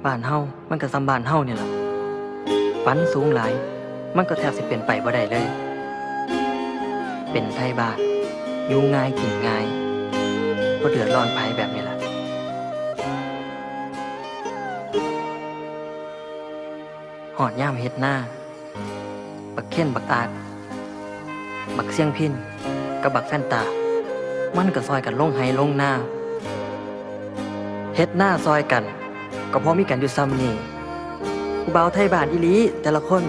ບ້ານເຮົາມັນກໍສ່ຳບ້ານເຮົານີ້ລະ, ຝັນສູງຫຼາຍ ມັນກໍແທບຊິເປັນໄປບໍ່ໄດ້ເລີຍ. ເປັນໄທບ້ານ ຢູ່ງ່າຍກິນງ່າຍ ບໍ່ເດືອດຮ້ອນໃຜແບບນີ້ລະ. ຮອດຍາມເຮັດນາ ບັກເຄັນ ບັກອາດ ບັກຊຽງພິນ ກັບບັກແຟນຕາ ມັນກໍຊ່ອຍກັນລົງໄຮ່ລົງນາ ເຮັດນາຊ່ອຍກັນ ກໍພໍມີກັນຢູ່ສ່ຳນີ້. ຜູ້ບ່າວໄທບ້ານອີ່ຫຼີແຕ່ລະຄົນ.